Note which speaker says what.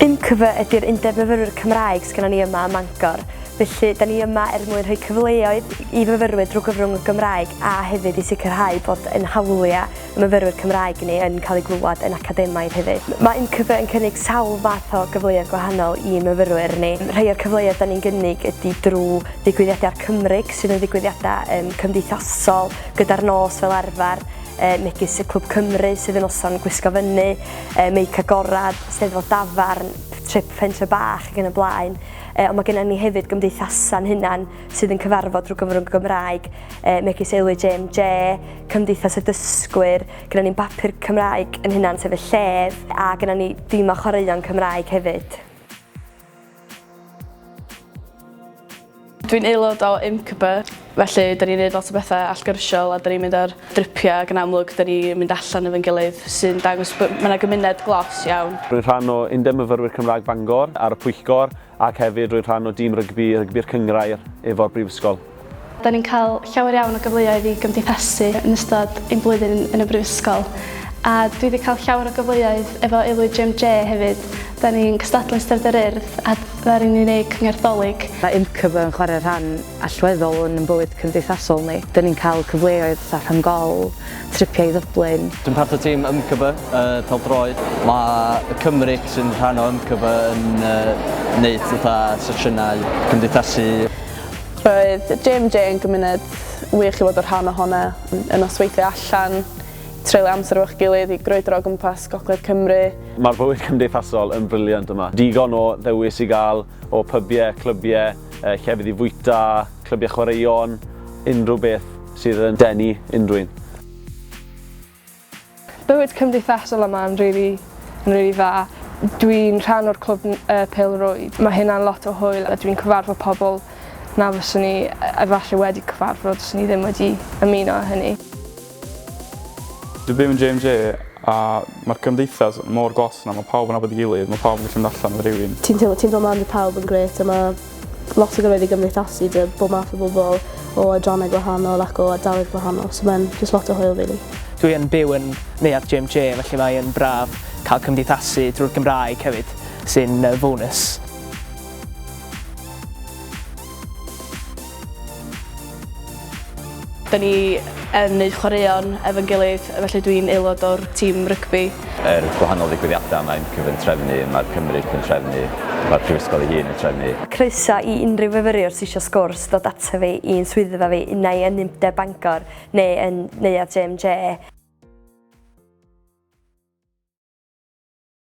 Speaker 1: UMCB ydy'r Undeb Myfyrwyr Cymraeg sgynnon ni yma ym Mangor. Felly, da ni yma er mwyn rhoi cyfleoedd i fyfyrwyr drwy gyfrwng y Gymraeg a hefyd i sicrhau bod yn hawliau y myfyrwyr Cymraeg ni yn cael eu glywed yn academaidd hefyd. Mae UMCB yn cynnig sawl fath o gyfleoedd gwahanol i'n myfyrwyr ni. Rhai o'r cyfleoedd da ni'n gynnig ydy drwy ddigwyddiadau'r Cymrig, sydd yn ddigwyddiadau um, cymdeithasol gyda'r nos fel arfer, megis y Clwb Cymru sydd yn noson gwisgo fyny, meic agorad, Steddfod dafarn, trip pentre bach ac yn y blaen. Ond mae gennym ni hefyd gymdeithasau'n hunan sydd yn cyfarfod drwy gyfrwng y Gymraeg, megis Aelwyd JMJ, Cymdeithas y Dysgwyr, gyda ni'n bapur Cymraeg yn hunan sef y Llef, a gyda ni dîm o chwaraeon Cymraeg hefyd.
Speaker 2: Dwi'n aelod o UMCB, felly 'da ni'n neud lot o bethe allgyrsiol a 'da ni'n mynd ar dripiau ac yn amlwg 'da ni'n mynd allan efo'n gilydd sy'n dangos bo' ma' 'na gymuned glos iawn.
Speaker 3: Rwy'n rhan o Undeb Myfyrwyr Cymraeg Bangor ar y pwyllgor ac hefyd rwy'n rhan o dîm rygbi Rygbi'r Cynghrair efo'r Brifysgol.
Speaker 4: Da ni'n cael llawer iawn o gyfleoedd i gymdeithasu yn ystod ein blwyddyn yn y brifysgol a dwi wedi cael llawer o gyfleoedd efo Aelwyd JMJ hefyd. Da ni'n cystadlu yn Steddfod yr Urdd a ddaru ni wneud cyngerdd Dolig.
Speaker 5: Mae UMCB yn chwarae rhan allweddol yn ein bywyd cymdeithasol ni. Dyn ni'n cael cyfleoedd fatha rhyng-gol, tripiau i Ddublin.
Speaker 6: Dwi'n part o tîm UMCB, uh, pêl-droed. Mae y Cymric sy'n rhan o UMCB yn uh, neud fatha sesiynau cymdeithasu.
Speaker 7: Roedd JMJ yn gymuned wych i fod yn rhan ohono, y nosweithiau allan, treulio amser efo'ch gilydd i grwydro o gwmpas Gogledd Cymru.
Speaker 3: Mae'r bywyd cymdeithasol yn brilliant yma. Digon o ddewis i gael o pybiau, clybiau, llefydd i fwyta, clybiau chwaraeon, unrhyw beth sydd yn denu unrhyw un.
Speaker 8: Bywyd cymdeithasol yma yn rili yn rili dda. Dwi'n rhan o'r clwb uh, pêl-rwyd. Mae hynna'n lot o hwyl a dwi'n cyfarfod pobl na fyswn i efallai wedi cyfarfod os i ddim wedi ymuno â hynny.
Speaker 9: Dwi'n byw yn JMJ a mae'r gymdeithas mor glos yna, mae pawb yn nabod ei gilydd, mae pawb yn gallu mynd allan efo rhywun.
Speaker 10: Ti'n teimlo, ti'n dod lan i pawb yn grêt a mae lot o gyfleoedd i gymdeithasu 'da bob math o bobl o adrannau gwahanol ac o ardaloedd gwahanol, so mae'n jyst lot o hwyl really.
Speaker 11: Dwi yn byw yn Neuadd JMJ felly mae yn braf cael cymdeithasu drwy'r Gymraeg hefyd, sy'n fonus.
Speaker 2: Da ni yn neud chwaraeon efo'n gilydd, felly dwi'n aelod o'r tîm rygbi.
Speaker 12: Yr gwahanol ddigwyddiadau mae UMCYF yn trefnu, mae'r Cymric yn trefnu, mae'r Prifysgol ei hun yn trefnu.
Speaker 1: Croeso i unrhyw fyfyriwr sy isio sgwrs ddod ata fi i'n swyddfa fi, unai yn Undeb Bangor neu yn Neuadd JMJ.